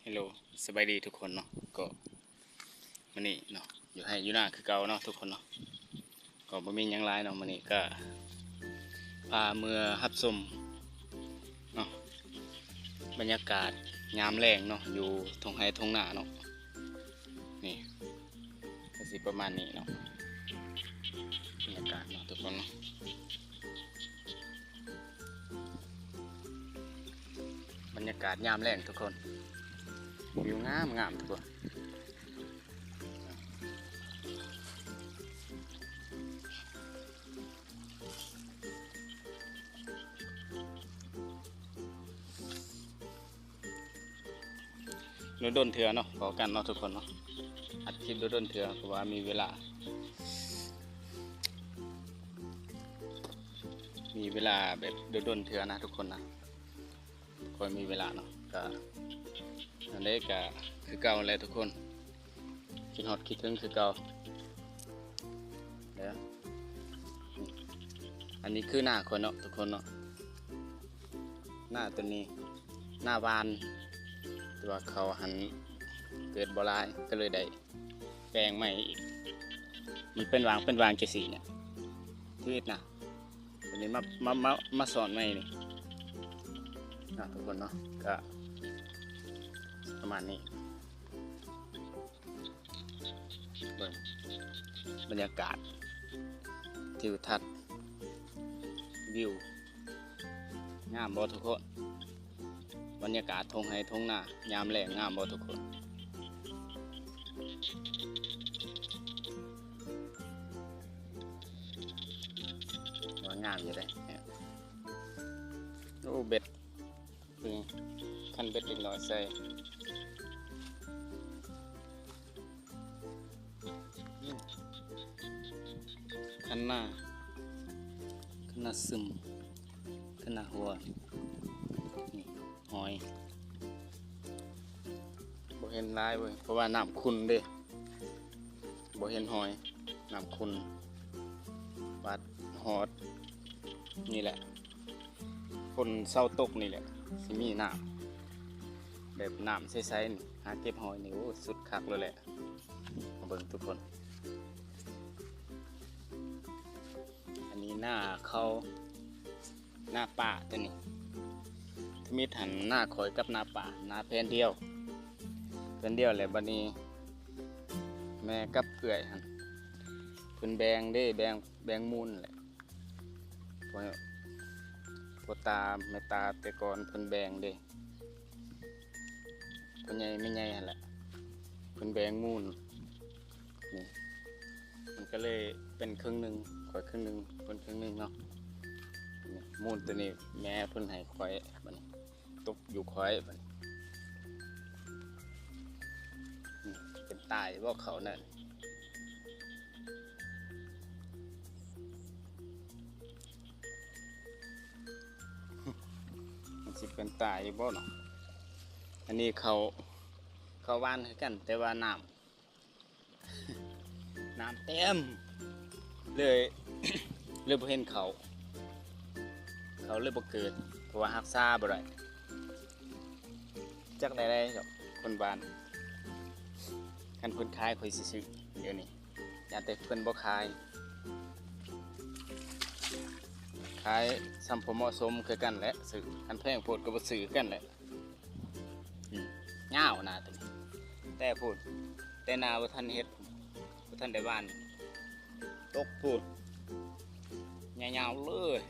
ເຮລໂລ ສະບາຍດີທຸກຄົນເນາະ. ກໍມື້ນີ້ເນາະ ຢູ່ໄຮ່ຢູ່ນາຄືເກົ່າເນາະທຸກຄົນເນາະ. ກໍບໍ່ມີຫຍັງຫຼາຍເນາະ ມື້ນີ້ກໍພາເມືອຮັບຊົມເນາະ ບັນຍາກາດຍາມແລງເນາະ ຢູ່ທົ່ງໄຮ່ທົ່ງນາເນາະ. ນີ້ ກໍຊິປະມານນີ້ເນາະ ບັນຍາກາດເນາະທຸກຄົນເນາະ. ບັນຍາກາດຍາມແລງທຸກຄົນ ວິວງາມໆ ທຸກຄົນ. ດົນໆເທື່ອເນາະ ພໍ້ກັນເນາະທຸກຄົນເນາະ. ອັດຄລິບດົນໆເທື່ອ ເພາະວ່າມີເວລາ ມີເວລາແບບດົນໆເທື່ອນະທຸກຄົນນະ ຄ່ອຍມີເວລາເນາະ. ກະອັນໃດກະຄືເກົ່າແຫຼະທຸກຄົນ ຄິດຮອດຄິດເຖິງຄືເກົ່າເດີ. ອັນນີ້ຄືນາຂ້ອຍເນາະທຸກຄົນເນາະ. ນາໂຕນີ້ ນາຫວ່ານ ແຕ່ວ່າເຂົ້າຫັ້ນເກີດບໍ່ຫຼາຍ ກໍເລີຍໄດ້ແປງໃໝ່ອີກ. ມັນເປັນຫວ່າງເປັນຫວ່າງຈັ່ງຊີ້ນະ ທຳອິດນະ. ໂຕນີ້ມາ ມາ ມາ ມາສອນໃໝ່ນີ້ນະທຸກຄົນເນາະ. ກະປະມານນີ້ ເບິ່ງບັນຍາກາດທິວທັດ ວິວງາມບໍ່ທຸກຄົນ? ບັນຍາກາດທົ່ງໄຮ່ທົ່ງນາຍາມແລງງາມບໍ່ທຸກຄົນ? ວ່າງາມຢູ່ເດ້. ໂອ້ ເບັດ ຄືຄັນເບັດເດັກນ້ອຍໃສ່ ອືມ ຄັນນາ ຄັນນາຊຶມ ຄັນນາຫົວ ນີ້ຫອຍ ບໍ່ເຫັນຫຼາຍເວີຍ ເພາະວ່ານ້ຳຂຸ່ນເດ້. ບໍ່ເຫັນຫອຍ ນ້ຳຂຸ່ນ ບາດຮອດນີ້ແຫຼະ ຝົນເຊົາຕົກນີ້ແຫຼະ ຊິມີນ້ຳ ແບບນ້ຳໃສໆນີ້ ຫາເກັບຫອຍນີ້ ໂອ້ ສຸດຄັກເລີຍແຫຼະ. ມາເບິ່ງທຸກຄົນ ອັນນີ້ນາເຂົາ ນາປ້າຕົວນີ້ ທຳອິດຫັ້ນນາຂ້ອຍກັບນາປ້າ ນາແຜນດຽວ ແຜນດຽວແຫຼະ. ບັດນີ້ແມ່ກັບເອື້ອຍຫັ້ນ ເພິ່ນແບ່ງເດ້ ແບ່ງ ແບ່ງມູນແຫຼະ. ພໍ່ ພໍ່ຕາແມ່ຕາແຕ່ກ່ອນເພິ່ນແບ່ງເດ້ ພໍ່ໃຫຍ່ແມ່ໃຫຍ່ຫັ້ນແຫຼະ ເພິ່ນແບ່ງມູນ. ນີ້ ມັນກໍເລີຍເປັນເຄິ່ງໜຶ່ງ ຂ້ອຍເຄິ່ງໜຶ່ງ ເພິ່ນເຄິ່ງໜຶ່ງເນາະ. ນີ້ ມູນຕົວນີ້ແມ່ເພິ່ນໃຫ້ຂ້ອຍ ບັດນີ້ຕົກຢູ່ຂ້ອຍ ບັດນີ້. ນີ້ ເປັນຕາຢູ່ບໍ່ເຂົານັ້ນ? ມັນຊິເປັນຕາຢູ່ບໍ່ເນາະ? ອັນນີ້ເຂົາ ເຂົາຫວ່ານຄືກັນ ແຕ່ວ່ານ້ຳ ນ້ຳເຕັມ ເລີຍ ເລີຍບໍ່ເຫັນເຂົາ ເຂົາເລີຍບໍ່ເກີດ ເພາະວ່າຮັກສາບໍ່ໄດ້. ຈັກໄດ້ໃດດອກຄົນບ້ານ ຄັນເພິ່ນຂາຍຂ້ອຍຊິຊື້ດຽວນີ້ ຢ້ານແຕ່ເພິ່ນບໍ່ຂາຍ ຂາຍສ່ຳພໍເໝາະສົມຄືກັນແຫຼະ ຊື້ ຄັນແພງໂພດກໍບໍ່ຊື້ຄືກັນແຫຼະ. ອືມ ຍາວນາຕົວນີ້ ແຕ່ພຸ້ນ ແຕ່ນາບໍ່ທັນເຮັດ ບໍ່ທັນໄດ້ຫວ່ານ ຕົກພຸ້ນ ຍາວໆເລີຍ.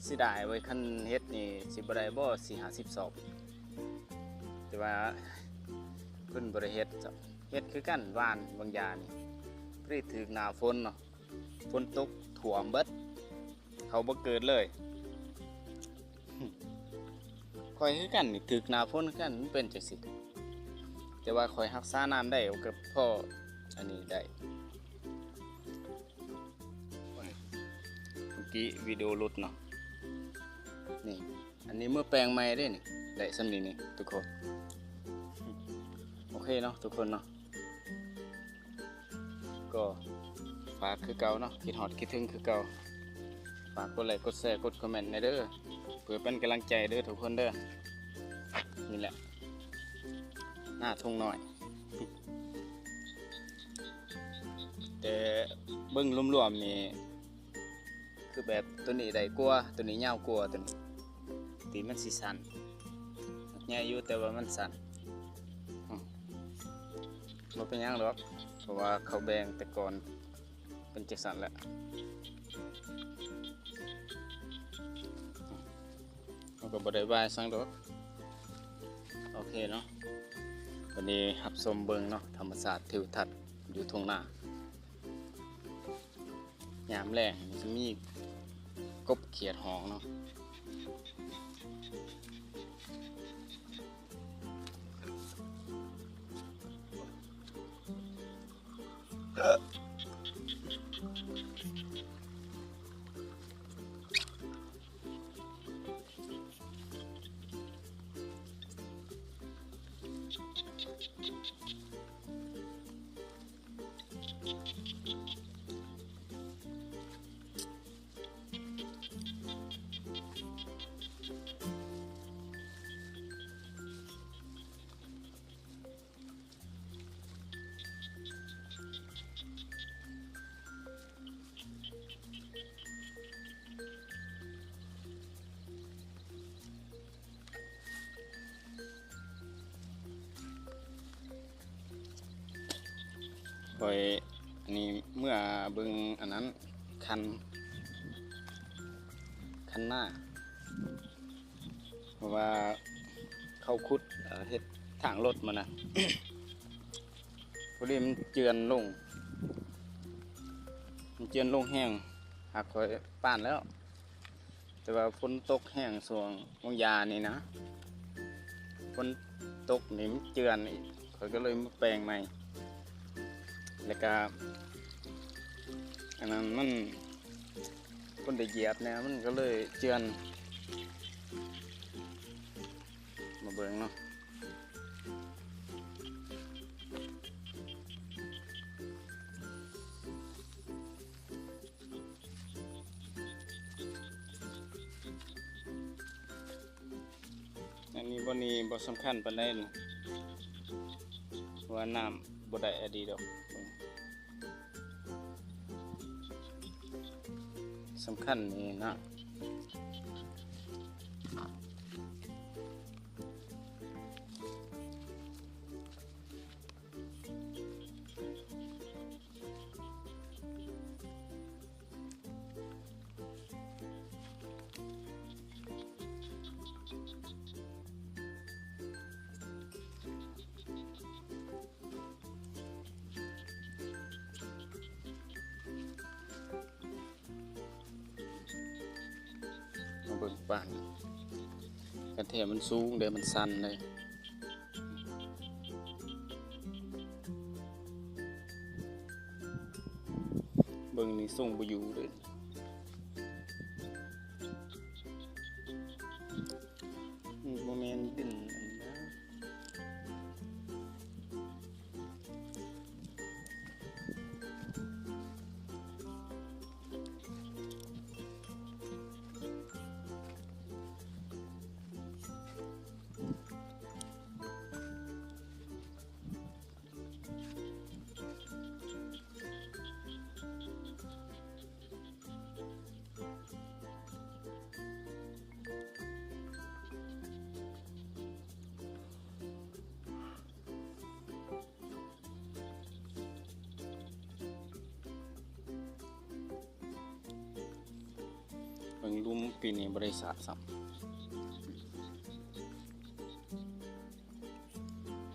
ເສຍດາຍເວີຍ ຄັນເຮັດນີ້ຊິບໍ່ໄດ້ບໍ່ ສີ່ຫ້າສິບສອບ? ແຕ່ວ່າເພິ່ນບໍ່ໄດ້ເຮັດ ເຮັດຄືກັນ ຫວ່ານບາງຢ່າງນີ້ ພໍດີຖືກໜ້າຝົນເນາະ ຝົນຕົກຖ້ວມເບິດ ເຂົາບໍ່ເກີດເລີຍ. ຂ້ອຍຄືກັນນີ້ ຖືກໜ້າຝົນຄືກັນ ມັນເປັນຈັ່ງຊີ້ ແຕ່ວ່າຂ້ອຍຮັກສານ້ຳໄດ້ ກໍພໍອັນນີ້ໄດ້. ໂອ້ຍ ເມື່ອກີ້ວິດີໂອຫຼຸດເນາະ ນີ້ ອັນນີ້ເມືອແປງໃໝ່ເດ້ນີ້ ໄດ້ສ່ຳນີ້ນີ້ທຸກຄົນ. ໂອເຄເນາະທຸກຄົນເນາະ ກໍຝາກຄືເກົ່າເນາະ ຄິດຮອດຄິດເຖິງຄືເກົ່າ. ຝາກກົດໄລ ກົດແຊ ກົດຄອມເມັນແດ່ເດີ ເພື່ອເປັນກຳລັງໃຈເດີທຸກຄົນເດີ. ນີ້ແຫຼະ ໜ້າທົ່ງນ້ອຍ ແຕ່ເບິ່ງລວມໆນີ້ ຄືແບບໂຕນີ້ໃຫຍ່ກວ່າ ໂຕນີ້ຍາວກວ່າ ໂຕນີ້ ທີ່ມັນຊິສັ້ນ ໃຫຍ່ຢູ່ ແຕ່ວ່າມັນສັ້ນ ອືມ ບໍ່ເປັນຫຍັງດອກ ເພາະວ່າເຂົາແບ່ງແຕ່ກ່ອນເປັນຈັ່ງຊັ້ນແຫຼະ ເຮົາກໍບໍ່ໄດ້ວ່າຫຍັງດອກ ໂອເຄເນາະ ວັນນີ້ຮັບຊົມເບິ່ງເນາະ ທຳມະຊາດທິວທັດຢູ່ທົ່ງນາ ຍາມແລ້ງມັນຈະມີກົບຂຽດຮ້ອງເນາະ. ຂ້ອຍອັນນີ້ເມື່ອເບິ່ງອັນນັ້ນ ຄັນ ຄັນນາ ເພາະວ່າເຂົາຂຸດ ເອີ ເຮັດທາງລົດມານະ ພໍດີມັນເຈື່ອນລົງ ມັນເຈື່ອນລົງແຮງ ຫາກຂ້ອຍປານແລ້ວ ແຕ່ວ່າຝົນຕົກແຮງຊ່ວງຫວ່າງຢານີ້ນະ ຝົນຕົກນີ້ມັນເຈື່ອນອີກ ຂ້ອຍກໍເລີຍມາແປງໃໝ່ ແລ້ວກະອັນນັ້ນມັນ ຄົນໄດ້ຢຽບແດ່ ມັນກໍເລີຍເຈື່ອນ ມາເບິ່ງເນາະ. ອັນນີ້ ບ່ອນນີ້ບໍ່ສຳຄັນປານໃດນະ ເພາະວ່ານ້ຳບໍ່ໄດ້ອະດີດອກ ສຳຄັນນີ້ນະ. ມາເບິ່ງປານ ຄັນແທ້ມັນສູງເດ້ ມັນຊັນເດ້ ເບິ່ງນີ້ສົ່ງບໍ່ຢູ່ເດ້ ອືມ ບໍ່ແມ່ນດິນອັນນັ້ນນະ. ເບິ່ງ ລຸ່ມປີນີ້ບໍ່ໄດ້ສະຊ້ຳ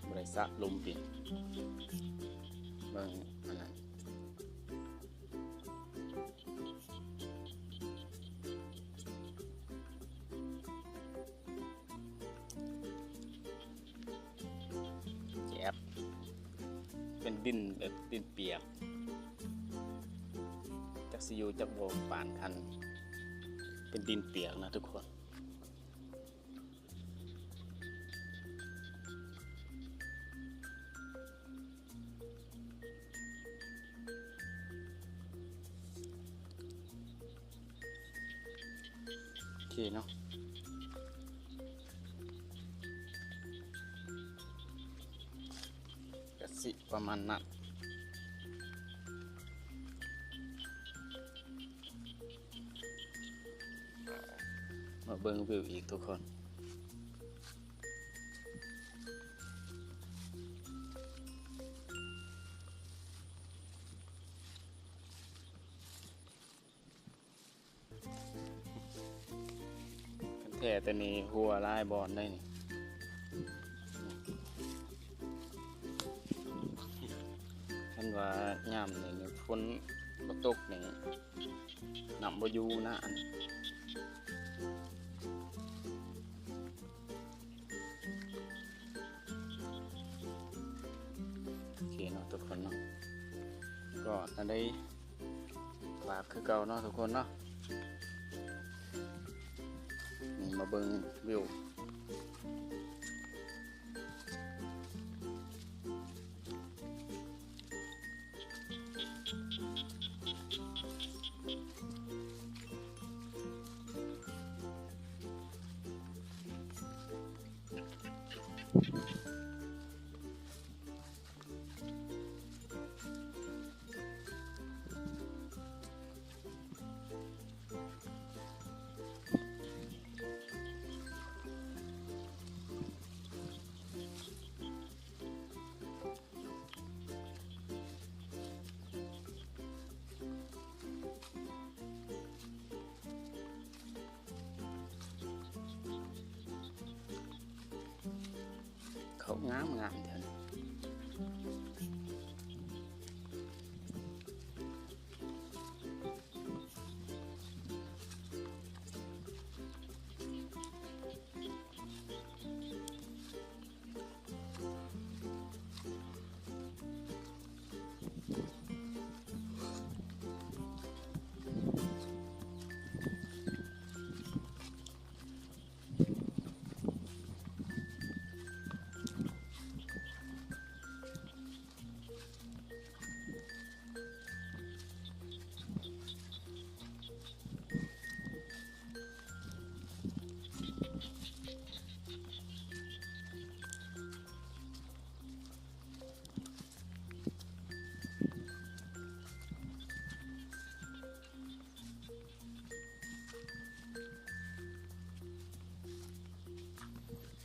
ບໍ່ໄດ້ສະລຸ່ມປີ ເບິ່ງອັນນັ້ນ ແຈບ ເປັນດິນແບບດິນປຽກ ຈັກຊິຢູ່ຈັກບໍ່ປານຄັນ ເປັນດິນປຽກນະທຸກຄົນ. ໂອເຄເນາະ. ຊິປະມານນັ້ນ. ມາເບິ່ງວິວອີກທຸກຄົນ. ຄັນແທ້ໂຕນີ້ຮົ່ວຫຼາຍບ່ອນໄດ໋ນີ້. ຄັນວ່າຍາມນີ້ຝົນບໍ່ຕົກນີ້ ນ້ຳບໍ່ຢູ່ນະ. ໂອເຄເນາະທຸກຄົນເນາະ ກໍອັນໃດຝາກຄືເກົ່າເນາະທຸກຄົນເນາະ. ນີ້ມາເບິ່ງວິວ. ເຂົາງາມໆ ແທ້.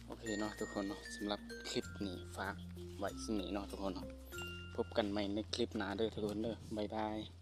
ໂອເຄເນາະທຸກຄົນເນາະ ສຳລັບຄລິບນີ້ຝາກໄວ້ສ່ຳນີ້ເນາະທຸກຄົນເນາະ. ພົບກັນໃໝ່ໃນຄລິບໜ້າເດີທຸກຄົນເດີ. ບາຍບາຍ.